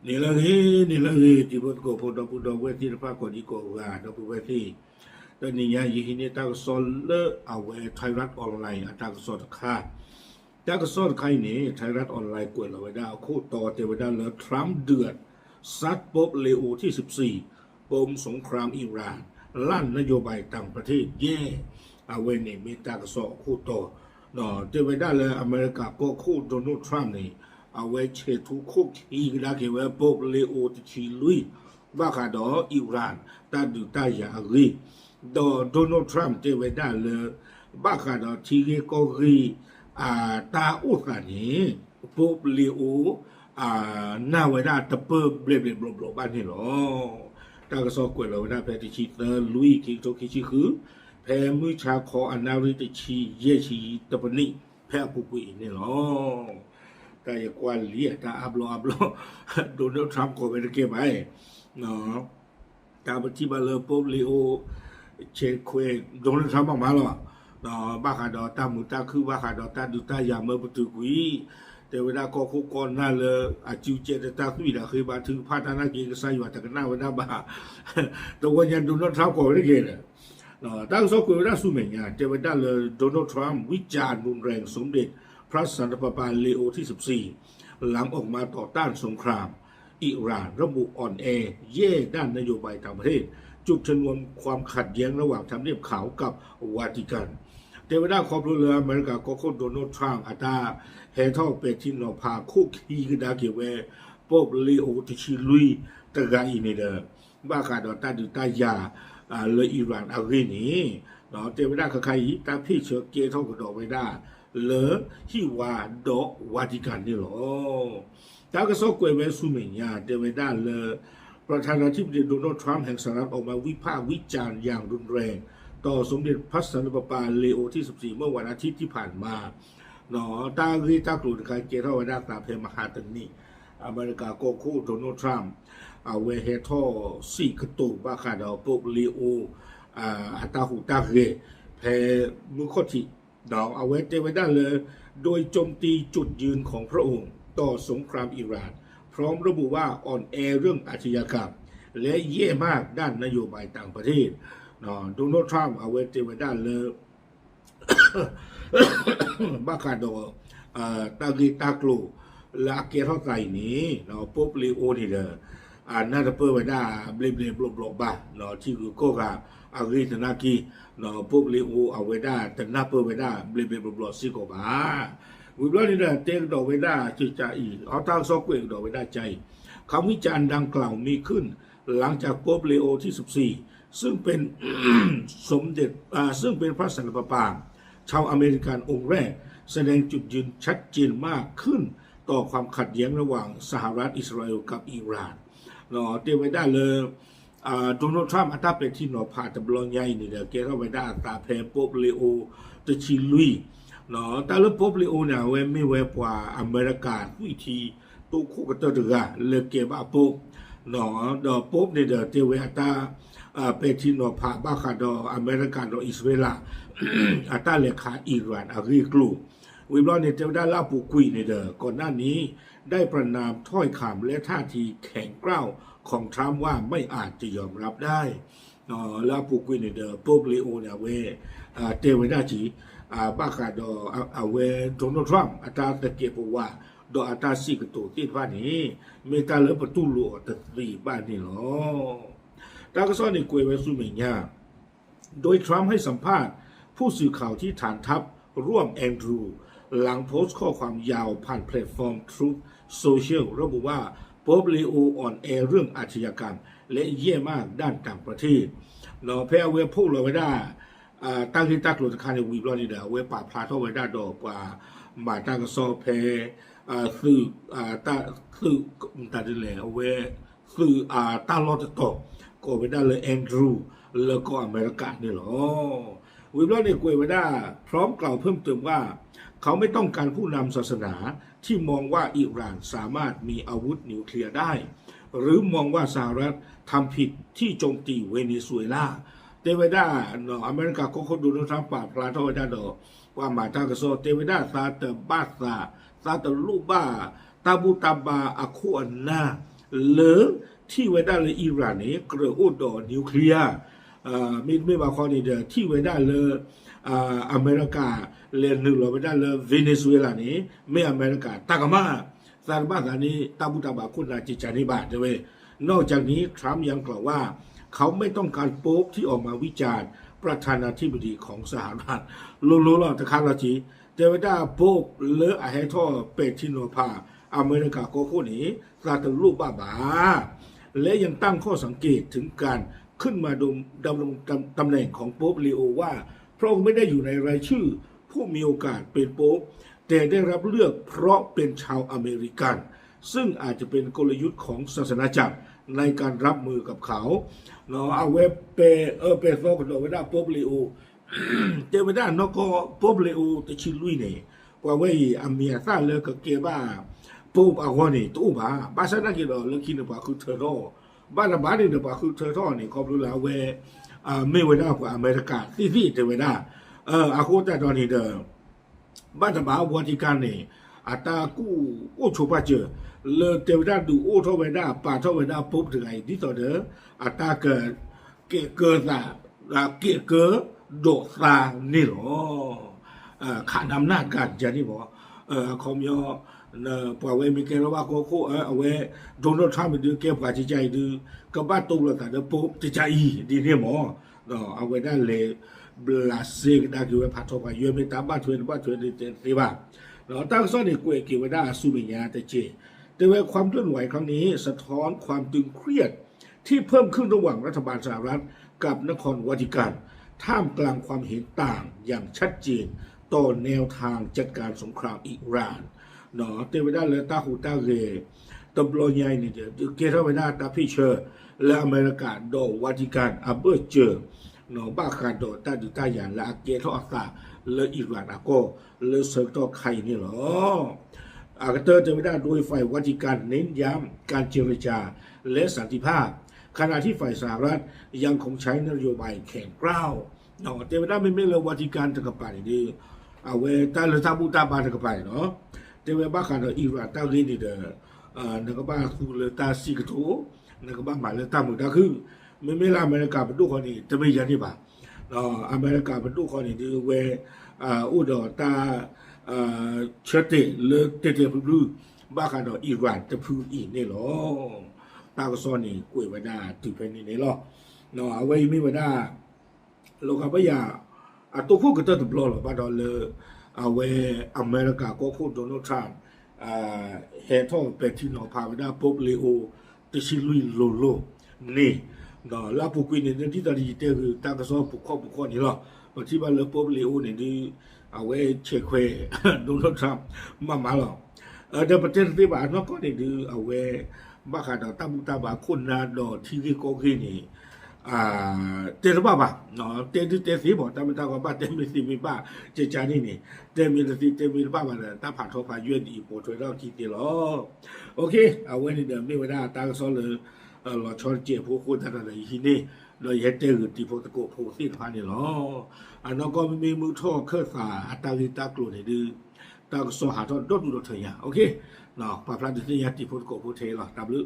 နံၤလၢအဂ့ၤ, နံၤလၢအဂ့ၤ တံၤဖိသကိးဖိ ဒီပုၢ်ဒီဝဲၢ်သ့ၣ်တဖၣ် ကိးဒံကိးဂၤ ဒီပုၢ်ဝဲၢ်သ့ၣ်, တနံၤညါ ယဟံးန့ၢ်တၢ်ကစီၣ်လၢအဝဲ Thairath Online အတၢ်ကစီၣ်တခါ, တၢ်ကစီၣ်တခါအံၤန့ၣ် Thairath Online ကွဲးလီၤဝဲဒၣ်အခိၣ်တီတဲဝဲဒၣ်လၢ Trump เดือด ซัด Pope Leo ที่สิบสี่ ปมสงครามอิหร่าน ลั่นนโยบายต่างประเทศแย่ အဝဲန့ၣ်မ့ၢ်တၢ်ကစီၣ်အခိၣ်တီ, တဲဝဲဒၣ်လၢအမဲရကၤကီၢ်ခိၣ် Donald Trump န့ၣ် အဝဲဆဲးထူခိၣ်ခံကဒါက့ၤဝဲ Pope Leo တဆံလွံၢ် ဘၣ်ဃးဒီး Iran တၢ်ဒုးတၢ်ယၤအဂ့ၢ်, ဒီး Donald Trump တဲဝဲဒၣ်လၢ ဘၣ်ဃးဒီးထံဂ့ၢ်ကီၢ်ဂ့ၢ် တၢ်အိၣ်သးန့ၣ် Pope Leo နာ်ဝဲဒၣ်တပၢၢ်ဘျဲးဘျဲးဘျီဘျီဘၣ်န့ၣ်လီၤ. တၢ်ကစီၣ်ကွဲးလီၤဝဲဒၣ်ဖဲတဆံသၢလွံၢ် ခံကထိခံဆံဃု, ဖဲမုၢ်ဆါခီအနၣ်ရံၣ်တဆံယဲၢ်ဆံတပနံး ဖဲအပူၤကွံာ်အံၤန့ၣ်လီၤ. တၢ်ယကွၢ်လံအတၢ်အါဘျီအါဘျီ Donald Trump ကိးဝဲတကဲဘၣ်, တၢ်ပထံၣ်ဘၣ်လၢ Pope Leo ဆဲးခွဲး Donald Trump မးမးလီၤ. ဘၣ်ဃးဒီးတၢ်မုာ်တၢ်ခုၣ် ဘၣ်ဃးဒီးတၢ်ဒုးတၢ်ယၤမၢပတုာ်ကွံာ်, တဲဝဲဒၣ်ကီၢ်ခိၣ်ကီၢ်နၢ်လၢအစုကဲတတၢ်သွံၣ်ဒီးဃ့ဘါထုကဖၣ်တၢ်နာ်က့ ကစၢ်ယွၤတကနၣ်ဝဲဒၣ်ဘၣ်, တဝီညါ Donald Trump ကိးဝဲတကဲဒီး တၢ်ကစီၣ်ကွဲးဝဲဒၣ်ဆူမဲာ်ညါ တဲဝဲဒၣ်လၢ Donald Trump วิจารณ์รุนแรงสมเด็จพระสันตะปาปาเลโอที่สิบสี่ หลังออกมาต่อต้านสงครามอิหร่าน ระบุอ่อนแอแย่ด้านนโยบายต่างประเทศ จุดชนวนความขัดแย้งระหว่างทำเนียบขาวกับวาติกัน တဲဝဲဒၣ်ခီဖျိလၢအမဲရကၤကီၢ်ခိၣ် Donald Trump အတၢ်ဟဲထီၣ်ပဲာ်ထံနီၤဖးခိၣ်ခံကဒါက့ၤဝဲ Pope Leo တဆံလွံၢ်တဂၤအံၤန့ၣ်ဒီး ဘၣ်ဃးဒီးတၢ်ဒုးတၢ်ယၤ လၢ Iran အဂ့ၢ်န့ၣ် တဲဝဲဒၣ်ခဲခါအံၤ တၢ်ဖ့ၣ်ဆၢကဲထီၣ်ကဒီးဝဲဒၣ်လၢဟံၣ်ဝါဒီး Vatican န့ၣ်လီၤ. တၢ်ကစီၣ်ကွဲးဝဲဆူမဲာ်ညါ တဲဝဲဒၣ်လၢ ประธานาธิบดี Donald Trump แห่งสหรัฐ ออกมาวิพากษ์วิจารณ์อย่างรุนแรง ต่อสมเด็จพระสันตะปาปาเลโอที่สิบสี่ เมื่อวันอาทิตย์ที่ผ่านมา တၢ်ဂ့ၢ်တၢ်ကျိၤတခါကဲထီၣ်ဝဲဒၣ်သးဖဲမဟါတနံၤ အမဲရကၤကီၢ်ခိၣ် Donald Trump အဝဲဟဲထီၣ်စံးကတိၤဘၣ်ဃးဒီး Pope Leo အတၢ်ဟူးတၢ်ဂဲၤ ဖဲမုၢ်ခီၣ်ထံး အဝဲတဲဝဲဒၣ်လၢ โดยโจมตีจุดยืนของพระองค์ต่อสงครามอิหร่าน พร้อมระบุว่าอ่อนแอเรื่องอาชญากรรม และแย่มากด้านนโยบายต่างประเทศ Donald Trump အဝဲတဲဝဲဒၣ်လၢ ဘၣ်ဃးဒီး တၢ်ဂ့ၢ်တၢ်ကျိၤလၢအကဲထီၣ်သးအံၤန့ၣ် Pope Leo န့ၣ်ဒီး နၢ်တပၢၢ်ဝဲဒၣ်ဘျ့ဘျ့ဘျီဘျီဘၣ် ထံဂုၤကီၢ်ဂၤအဂ့ၢ်သနာ်က့ Pope Leo အဝဲဒၣ်တနၢ်ပၢၢ်ဝဲဒၣ်ဘျ့ဘျ့ဘျီဘျီစ့ၢ်ကီးဘၣ်. ဝံၤဘျီန့ၣ်ဒီး တဲကဒီးဝဲဒၣ်ကကးအံၤ အတၢ်ကစီၣ်ကွဲးကဒီးဝဲဒၣ်ကါအံၤ คำวิจารณ์ดังกล่าวมีขึ้นหลังจาก Pope Leo ที่สิบสี่ ซึ่งเป็น สมเด็จ อ่า ซึ่งเป็นพระสันตะปาปาชาวอเมริกันองค์แรก แสดงจุดยืนชัดเจนมากขึ้นต่อความขัดแย้งระหว่างสหรัฐอิสราเอลกับอิหร่าน တဲဝဲဒၣ်လၢ Donald Trump အတၢ်ပဲာ်ထံနီၤဖးတဘျီညါအံၤန့ၣ်ဒီး ကဲထီၣ်ဝဲဒၣ်အသးဖဲ Pope Leo တဆံလွံၢ် တၢ်လၢ Pope Leo န့ၣ် အဝဲမ့ၢ်ဝဲပှၤအမဲရကၤသွံၣ်ထံသိခိၣ်ကတၢၢ်တဂၤလၢကဲဘၣ် Pope ဒီး Pope န့ၣ်ဒီးတဲဝဲအတၢ် ပဲာ်ထံနီၤဖးဘၣ်ဃးဒီးအမဲရကၤဒီးအံၣ်စရ့လး အတၢ်လဲၤခး Iran အဂ့ၢ်အကျိၤ ဝံၤဘျီန့ၣ် တဲဝဲဒၣ်လၢအပူၤကွံာ်န့ၣ်ဒီး ก่อนหน้านี้ได้ประณามถ้อยคำและท่าทีแข็งกร้าวของทรัมป์ว่าไม่อาจจะยอมรับได้ လၢအပူၤကွံာ်န့ၣ်ဒီး Pope Leo န့ၣ် အဝဲ တဲဝဲဒၣ်က့ၤ ဘၣ်ဃးဒီး အဝဲ Donald Trump အတၢ်သကဲးပဝး ဒီးအတၢ်စံးကတိၤသ့ၣ်တဖၣ်န့ၣ် မ့ၢ်တၢ်လၢပတူၢ်လိာ်အီၤတသ့ဘၣ်န့ၣ်လီၤ. တၢ်ကစီၣ်န့ၣ်ကွဲးဝဲဆူမဲာ်ညါ โดยทรัมป์ให้สัมภาษณ์ผู้สื่อข่าวที่ฐานทัพร่วมแอนดรูว์ หลังโพสต์ข้อความยาวผ่านแพลตฟอร์ม Truth Social ระบุว่า โป๊ปลีโออ่อนแอเรื่องอาชญากรรม และแย่มากด้านต่างประเทศ ဖဲအဝဲဖီၣ်လီၤဝဲဒၣ် တၢ်ဂ့ၢ်တၢ်ကျိၤတခါန့ၣ်ဝံၤဘျီန့ၣ်ဒီး အဝဲပာ်ဖျါထီၣ်ဝဲဒၣ်ဒီးပှၤမၤတၢ်ကစီၣ်ဖဲ သုး တၢ် သုး မတၤဒ်လဲၣ် အဝဲ သုးအတၢ်လီၢ်တတီၤ ကိးဝဲဒၣ်လၢ Andrew လၢကီၢ်အမဲရကၤန့ၣ်လီၤ. ဝံၤဘျီန့ၣ်ကွဲးဝဲဒၣ် พร้อมกล่าวเพิ่มเติมว่า เขาไม่ต้องการผู้นำศาสนาที่มองว่าอิหร่านสามารถมีอาวุธนิวเคลียร์ได้ หรือมองว่าสหรัฐทำผิดที่โจมตีเวเนซุเอลา တဲဝဲဒၣ် အမဲရကၤကီၢ်ခိၣ် Donald Trump ပာ်ဖျါထီၣ်ဝဲဒၣ်ဒီး ပှၤမၤတၢ်ကစီၣ် တဲဝဲဒၣ်သးတဘၣ်သး သးတလိၣ်ဘၣ် တၢ်ဘူၣ်တၢ်ဘါအခိၣ်အနၢ် လၢထံၣ်ဝဲဒၣ်လၢ Iran န့ၣ် ကြၢးအိၣ်ဒီး nuclear, မ့တမ့ၢ်ဘၣ်ဃီန့ၣ်ဒီး ထံၣ်ဝဲဒၣ်လၢ အမဲရကၤ လဲၤနုာ်လီၤဝဲဒၣ်လၢ Venezuela န့ၣ် မ့ၢ်အမဲရကၤတၢ်ကမၣ်, သးတဘၣ်သးန့ၣ် တၢ်ဘူၣ်တၢ်ဘါခိၣ်နၢ်ကကန့ၣ်ဘၣ် တဲဝဲ. นอกจากนี้ Trump ยังกล่าวว่า เขาไม่ต้องการ Pope ที่ออกมาวิจารณ์ ประธานาธิบดี ของสหรัฐ လိၤလိၤလီၤ တခါလီၤက့ၤ, တဲဝဲဒၣ် Pope လၢအဟဲထီၣ်ပဲာ်ထံနီၤဖး အမဲရကၤကီၢ်ခိၣ်န့ၣ် သးတလိၣ်ဘၣ်ဘၣ် และยังตั้งข้อสังเกตถึงการขึ้นมาดำรงตำแหน่งของ Pope Leo ว่า พระองค์ไม่ได้อยู่ในรายชื่อผู้มีโอกาสเป็น Pope แต่ได้รับเลือกเพราะเป็นชาวอเมริกัน ซึ่งอาจจะเป็นกลยุทธ์ของศาสนาจักรในการรับมือกับเขา အဝဲပဲာ်အၢ ပဲာ်သီကဒီးဝဲဒၣ် Pope Leo တဲဝဲဒၣ်နီၢ်ကီၢ် Pope Leo တဆံလွံၢ်န့ၣ် ပှၤဝဲအံၤအမံၤအသၣ်လၢကကဲဘၣ် Pope အဂီၢ်န့ၣ် တအိၣ်ဘၣ်. ဘၣ်ဆၣ်သနာ်က့ဒီး လၢခံန့ၣ် ပှၤဃုထၢထီၣ်, ဘၣ်တဘၣ်န့ၣ်ဒီး ပှၤဃုထၢထီၣ်န့ၣ် ခီဖျိလၢအဝဲ မ့ၢ်ဝဲဒၣ်ပှၤအမဲရကၤသ့ၣ်သ့ၣ်တဲဝဲဒၣ်. အဃိသတးဒီးန့ၣ်ဒီး ဘၣ်တဘၣ် Vatican န့ၣ် အတၢ်ကူၣ်အိၣ်ဆိးပာ်စၢၤ လၢတဲဝဲဒၣ်ဒုးအိၣ်ထီၣ်ဝဲဒၣ် ပာ်ထီၣ်ဝဲဒၣ် Pope တဂၤအံၤ ဒ်သိးဒီး အတၢ်က ကဲးကၢသး ကဲးကၢဒိးသးန့ၣ်လီၤ. ခးနးနးတကးန့ၣ်မး အခီပညီ ပှၤဝဲမ့ၢ်ကဲထီၣ်ဘၣ်ကီၢ်ခိၣ် အဝဲ Donald Trump မ့ၢ်ဒုးကဲပှၤကကါအံၤဒုး ကဘၣ်တိလိာ်သးဒီး Pope ကကါအံၤဒ်န့ၣ်မး အဝဲဒၣ်လဲၤ ဘျးစဲကဒါက့ၤဝဲဖးထီပှၤယွဲမ့ၢ်တၢ်ဘၣ်ထွဲတဘၣ်ထွဲန့ၣ် တဲတသ့ဘၣ်. တၢ်ကစီၣ်န့ၣ် ကွဲးက့ၤဝဲဒၣ်အဆူမဲာ်ညါတက့ၢ်. တဲဝဲ ความเคลื่อนไหวครั้งนี้ สะท้อนความตึงเครียด ที่เพิ่มขึ้นระหว่างรัฐบาลสหรัฐกับนครวาติกัน ท่ามกลางความเห็นต่างอย่างชัดเจนต่อแนวทางจัดการสงครามอิหร่าน တဲဝဲဒၣ်လၢတၢ်ဟူးတၢ်ဂဲၤ တဘျီညါအံၤန့ၣ်ဒီး ဒုးကဲထီၣ်ဝဲဒၣ်တၢ်ဖ့ၣ်ဆၢ လၢအမဲရကၤဒီး Vatican အဘၢၣ်စၢၤ ဘၣ်ဃးဒီးတၢ်ဒုးတၢ်ယၤလၢအကဲထီၣ်အသးလၢ Iran အကီၢ် လၢဆၢကတီၢ်ခါအံၤန့ၣ်လီၤ. အကတၢၢ်တဲဝဲဒၣ် โดยฝ่าย Vatican เน้นย้ำการเจรจาและสันติภาพ ขณะที่ฝ่ายสหรัฐยังคงใช้นโยบายแข็งกร้าว တဲဝဲဒၣ်မ့မ့ၢ်လၢ Vatican တကပၤန့ၣ်ဒီး အဝဲတၢ်လၢတၢ်ဘူၣ်တၢ်ဘါတကပၤန့ၣ်လီၤ. တဲဝဲဘၣ်ဃးဒီး Iran တၢ်ဂ့ၢ်န့ၣ်ဒီး နကဘၣ်သူလၢတၢ်စံးကတိၤ, နကဘၣ်မၤလၢတၢ်မုာ်တၢ်ခုၣ်, မ့မ့ၢ်လၢအမဲရကၤပဒိၣ်ဃီန့ၣ် တမ့ၢ်ယၤန့ၣ်ဘၣ်. အမဲရကၤပဒိၣ်ဃီန့ၣ်ဒုးဝဲ အိၣ်ဒီးတၢ် ဆၢတဲာ်လၢတဲာ်တဲာ်ဖျုဖျု ဘၣ်ဃးဒီး Iran တဖုအံၤန့ၣ်လီၤ. တၢ်ကစီၣ်န့ၣ် ကွဲးဝဲဒၣ်တုၤဖဲန့ၣ်န့ၣ်လီၤ. အဝဲအံၤမ့ၢ်ဝဲဒၣ် လီၤဂာ်ဘၣ်ယၤ အတိခိၣ်ကတၢၢ်တဘျီလီၤဘၣ်ဒီးလၢ အဝဲအမဲရကၤကီၢ်ခိၣ် Donald Trump ဟဲထီၣ်ပဲာ်ထံနီၤဖးဝဲဒၣ် Pope Leo တဆံလွံၢ်လိၤလိၤန့ၣ် ဒီးလၢအပူၤကွံာ်န့ၣ် ဒ်သိးယတဲဂ့ၤတၢ်ကစီၣ်ပူၤခီၣ်ပူၤခီၣ်န့ၣ်လီၤ. ပထံၣ်ဘၣ်လၢ Pope Leo န့ၣ်ဒုး အဝဲဆဲးခွဲး Donald Trump မးမးလီၤ. ဒီးပတဲတသ့ဘၣ်အနီၢ်ကီၢ်န့ၣ်ဒုး အဝဲ ဘၣ်ဃးဒီးတၢ်ဘူၣ်တၢ်ဘါခိၣ်နၢ်ဒီးထံဂ့ၢ်ကီၢ်ဂ့ၢ်န့ၣ် တဲတဘၣ်ဘၣ်, တဲဒုးတဲသ့မး တၢ်မ့ၢ်တၢ်ကီဘၣ်တဲမ့ၢ်သ့မ့ၢ်ဘၣ် ကကါန့ၣ်န့ၣ် တဲမ့ၢ်တသ့တဲမ့ၢ်တဘၣ်ဘၣ်ဒီး တၢ်ဖးထီဖးယွဲၢ်ဒ်အံၤ ပိာ်ထွဲထီၣ်ခံသ့လီၤ. အဝဲန့ၣ်ဒီးမ့ၢ်ဝဲဒၣ်တၢ်ကစီၣ်လၢ လီၤဆီတစဲးဖိအဃိသတးဒီး ယဟံးန့ၢ် ဒီးယဟဲတဲဂ့ၤတံၤဖိသကိးဖိသ့ၣ်တဖၣ်န့ၣ်လီၤ. အနီၢ်ကီၢ်မ့မ့ၢ်မုၢ်ထီၣ်ခၢၣ်သးအတၢ်ဂ့ၢ်တၢ်ကျိၤန့ၣ်ဒုး တၢ်ကစီၣ်ဟးထီၣ်ဒီဒူၣ်ဒီထၢညါ ပာ်ဖျါဒုးသ့ၣ်ညါတံၤဖိသကိးဖိထဲလီၤ. တၢ်ဘျုး